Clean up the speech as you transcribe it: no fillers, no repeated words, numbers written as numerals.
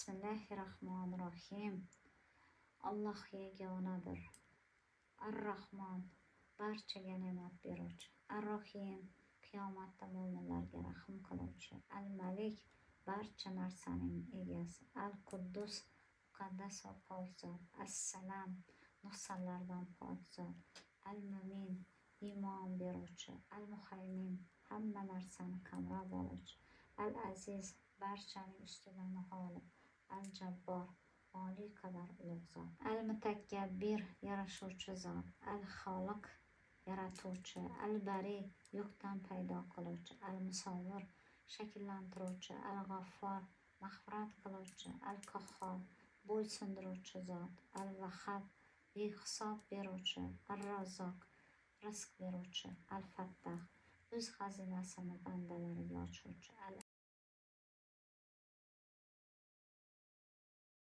Bismillahirrohmanirrohim. Alloh yagonadir. Ar-Rahmon, barchaga ne'mat beruvchi. Ar-Rohim, qiyomatda mo'minlarga rahm qiluvchi. Al-Malik, barcha narsaning egasi. Al-Quddus, muqaddas va pok zot. As-Salam, nuqsonlardan pok zot. Al-Mo'min, iymon beruvchi. Al-Muhaymin, hamma narsani qamrab oluvchi. Al-Aziz, barchaning ustidan g'olib. Al-Jabbor, oliy qadar ulug' zot. Al-Mutakabbir, yarashuvchi zot. Al-Xoliq, yaratuvchi. Al-Bari, yo'qdan paydo qiluvchi. Al-Musavvir, shakllantiruvchi. Al-G'affor, mag'firat qiluvchi. Al-Qahhor, bo'ysundiruvchi zot. Al-Vahhab, behisob beruvchi. Ar-Razzoq, rizq beruvchi. Al-Fattah, o'z xazinasini bandalariga ochuvchi.